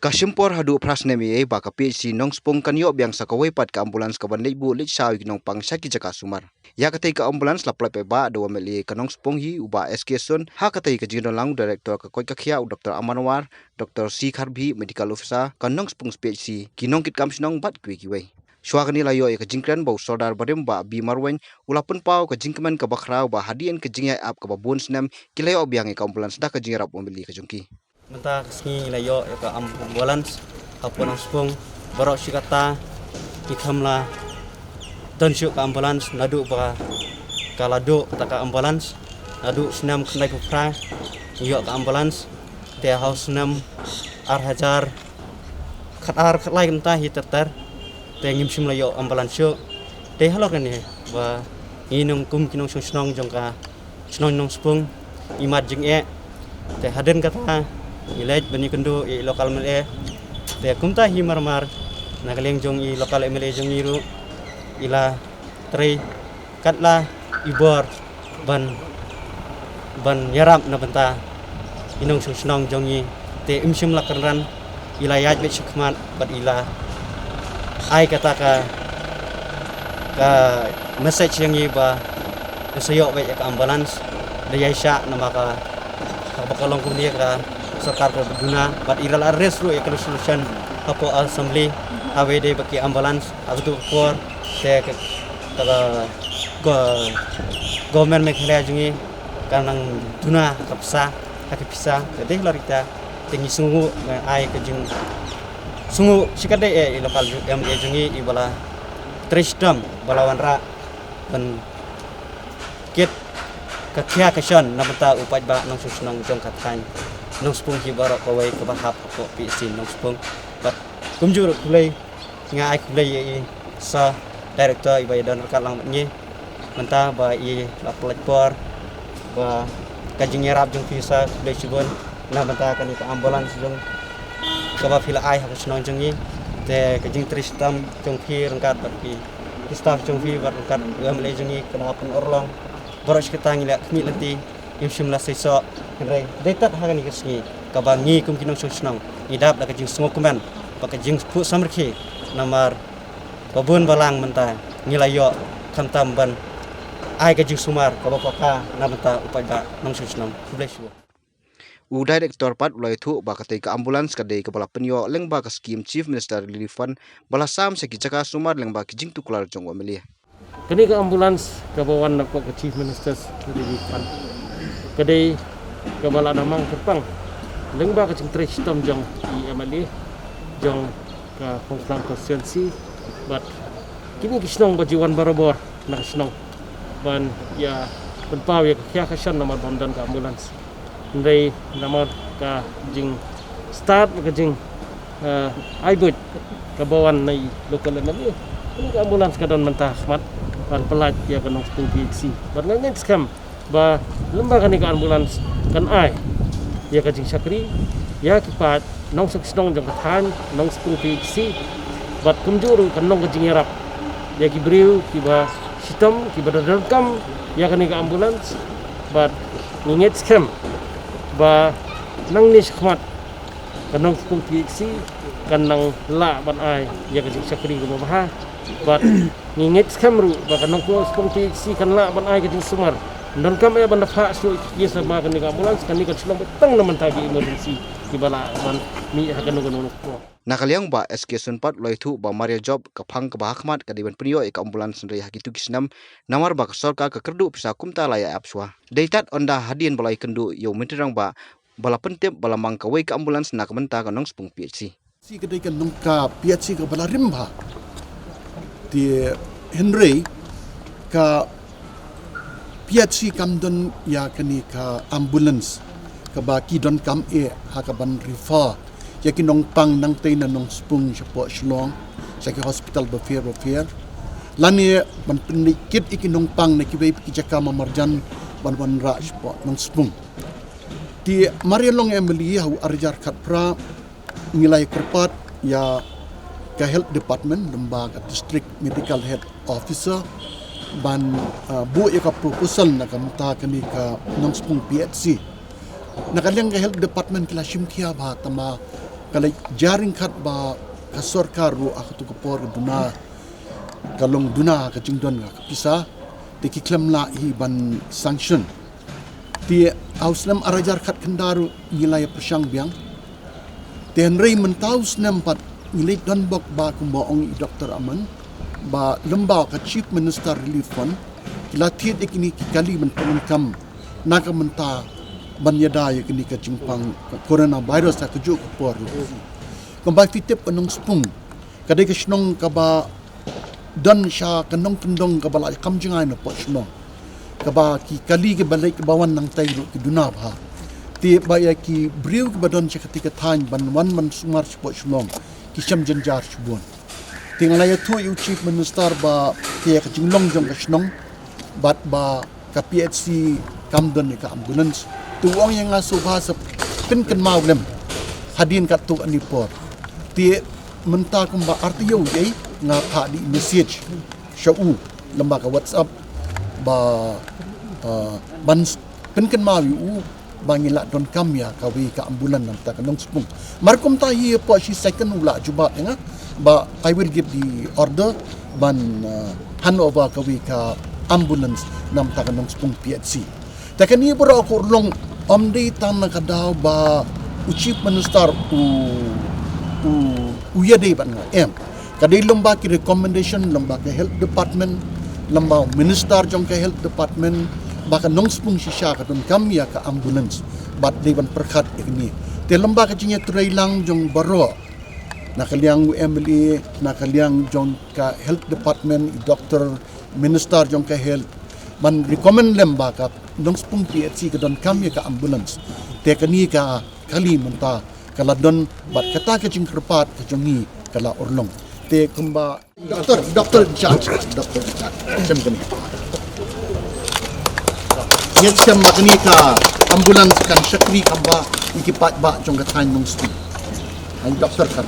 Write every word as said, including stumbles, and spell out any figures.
Ka shim por haduh phra snem ïa ba ka P H C Nongspung kan ïoh biang sa kawei pat ka ambulance kaban leit buh leit shaw ïa ki nongpang sha ki jaka sumar. Ïa katei ka ambulance la pynlait paidbah da u M L A ka Nongspung hi u Bah S K Sun, ha katei ka jingdon lang u Director ka koit ka khiah u Doctor Aman War, Doctor C Kharbhih, Medical Officer ka Nongspung P H C, ki nongkitkam shnong bad kiwei kiwei. Shuwa kane la ïoh ïa ka jingkren ba u Sordar barim Bah B Marwein u la pynpaw ka jingkmen kaba khraw ba hadien ka jingïaid ap kaba bun snem ki la ïoh biang ïa ka ambulance da ka jingïarap u M L A ka jong ki. Mynta ka sngi ngi la ïoh ïa ka ambulance hapoh Nongspung. Baroh shi katta ngi kham la don shuh ka ambulance naduh ba ka la duh kata ka ambulance. Naduh snem khyndai phew phra ngi ïoh ka ambulance. Te ha u snem ar hajar khatar khatlai mynta hi ter ter. Te ngim shym la ïoh ambulance shuh. Te halor kane ba ngi nong kum ki nongshong shnong jong ka shnong Nongspung, imat jingeh. Te hadien kata ngi leit ban ïakynduh ïa i local M L A. Te kumta hi marmar na ka liang jong i local M L A jong ngi ruh i la trei katba i bor ban, ban ïarap na bynta i nongshong shnong jong ngi. Te im shym la kynran, i la ïaid beit shakhmat bad i la ai kata ka, ka message ïa ngi ba sa ïoh beit ïa ka ambulance. Da ïai shah namar ka, kaba ka long kumne ka sorkar ka duna bad i la raise ruh ïa ka resolution hapoh assembly ha kaba ïadei bad ki ambulance ha kato ka por. Te ka, ka, ka go-, government Meghalaya jong ngi ka nang duna ka pisa, ka pisa ka dei la rita. Te ngi sngewnguh, ngi ai ka jingsngewnguh shikatdei ïa i local M L A jong ngi iba la trei shitom ba la wanrah ban kit ka khia ka shon na bynta u paidbah nongshong shnong jong ka thaiñ Nongspung hi baroh kawei kaba hap hapoh P H C Nongspung. Bad kumjuh ruh khublei, nga ai khublei ïa i Sir Director iba ïadon ryngkat lang bad ngi mynta ba i la pynlait por ba ka jingïarap jong phi Sir, khublei shibun na bynta kane ka ambulance jong kaba phi la ai ha ka shnong jong ngi. Te ka jingtrei shitom jong phi ryngkat bad phi, ki staff jong phi bad ryngkat u M L A jong ngi ka la pynurlong. Baroh shi katta ngi la khmih lynti, im shym la seisoh. Hynrei dei tad ha kane ka sngi kaba ngi kum ki nongshong shnong ngi dap da ka jingsngewkmen bad ka jingphuh samrkhie namar ba bun balang mynta ngi la ïoh khamtam ban ai ka jingsumar kaba paka na bynta u paidbah nongshong shnong. Khublei shibun. U Director pat u la ïathuh ba katei ka ambulance ka dei kaba la pynïoh lyngba ka skim Chief Minister Relief Fund ba la sam sha ki jaka sumar lyngba ki jingtuklar jong u M L A. Kane ka ambulance kaba wan na pdeng ka Chief Minister's Relief Fund ka dei kaba la da mang kyrpang lyngba ka jingtrei shitom jong i M L A jong ka Kongklang constituency bad kine ki shnong ba ju wan barabor na ka shnong ban ïa pynpaw ïa ka khia ka shan namar bym don ka ambulance. Hynrei namar ka jingstad ka jing, eh, ai buit kaba wan na i local M L A, kane ka ambulance ka don mynta ha khmat ban pynlait ïa ka Nongspung P H C. Bad nga ngeit skhem ba lyngba kane ka ambulance kan ai ïa ka jingshakri ïa ki paid nongshong shnong jong ka thaiñ Nongspung P H C. Bad kumjuh ruh kan long ka jingïarap ïa ki briew kiba shitom kiba da donkam ïa kane ka ambulance. Bad ngi ngeit skhem ba nangne shakhmat ka Nongspung P H C kan nang lah ban ai ïa ka jingshakri kaba bha. Bad ngi ngeit skhem ruh ba ka Nongspung P H C kan lah ban ai ka jingsumar. Donkam eh ban da phah shuh ïa ki case ba kane ka ambulance, kane kan shu long ba tang na bynta ki emergency kiba lah ban mih ha kano kano ka por. Na ka liang Bah S K Sun pat u la ïathuh ba mar ïa jop ka phang kaba ha khmat ka dei ban pynïoh ïa ka ambulance hynrei ha kito ki snem namar ba ka sorkar ka kyrduh pisa kumta la ïa ap shuwa. Dei tad ynda hadien ba la ïakynduh ïa u Myntri Rangbah ba la pyntip ba la mang kawei ka ambulance na ka bynta ka Nongspung P H C. Shi ka dei ka nong ka P H C kaba la rim bha. Te hynrei ka P H C kam don ïa kane ka ambulance kaba ki donkam eh ha kaban refer ïa ki nongpang nangtei na Nongspung shapoh Shillong sha ki hospital bapher bapher lane ban pynleit kit ïa ki nongpang na kiwei ki jaka marjan ban wanrah shapoh Nongspung. Te mar ïa long M L A ha u ar hajar khatphra ngi la ïa kyrpad ïa ka Health Department lyngba ka District Medical Health Officer ban, ah, buh ïa ka proposal na ka bynta kane ka Nongspung P H C. Na ka liang ka Health Department ki la shim khia bha tangba Ka la jia ryngkat ba ka sorkar ruh ha katu ka por ka duna, ka long duna ka jingdon ka pisa, te ki khlem lah hi ban sanction. Te ha u snem ar hajar khatkhyndai ruh ngi la ïa pyrshang biang. Te hynrei mynta u snem pat ngi leit don bok ba kumba ong i Doktor Aman, ba lyngba ka Chief Minister Relief Fund ki la thied ïa kine ki kali ban pyndonkam na ka bynta ban ïada ïa kane ka jingpang coronavirus ha kajuh ka por. Kumba phi tip, ka Nongspung ka dei ka shnong kaba don sha ka nongkyndong kaba la kam jngai na pdeng shnong, kaba ki kali kiba leit kiba wan nangtai ruh ki duna bha. Te ba ïa ki briew kiba don sha katei ka thaiñ ban wan ban sumar sha pdeng shnong ki shem jynjar shibun. Te nga la ïathuh ïa u Chief Minister ba ka ïa ka jinglong jong ka shnong bad ba ka P H C kam don ïa ka ambulance. Te u ong ïa nga sngewbha sa pynkynmaw lem hadien katto katne por. Te mynta kumba ar taïew ei nga phah dei message sha u lyngba ka WhatsApp ba, ah, ban s-, pynkynmaw ïa u ba ngi lah donkam ïa kawei ka ambulance na bynta ka Nongspung. Mar kumta hi hapoh shi second u la jubab ïa nga ba I will give the order ban, ah, hand over kawei ka ambulance na bynta ka Nongspung P H C. Te kane baroh ka urlong ym dei tang na ka daw ba u Chief Minister u, u, u ïadei bad nga, em. Ka dei lyngba ki recommendation lyngba ka Health Department, lyngba u Minister jong ka Health Department, ba ka Nongspung shisha ka donkam ïa ka ambulance bad dei ban pyrkhat ïa kane. Te lyngba ka jingïatreilang jong baroh, na ka liang u M L A, na ka liang jong ka Health Department, i Doktor, Minister jong ka Health, ban recommend lem ba ka Nongspung P H C ka donkam ïa ka ambulance. Te kane ka kali mynta ka la don bad kata ka jingkyrpad ka jong ngi ka la urlong. Te kumba Doktor, Doktor in charge, Doktor in charge. Shem kane. Ngi shem ba kane ka ambulance kan shakri kam bha ïa ki paidbah jong ka thaiñ Nongspung. Ai Doktor kan.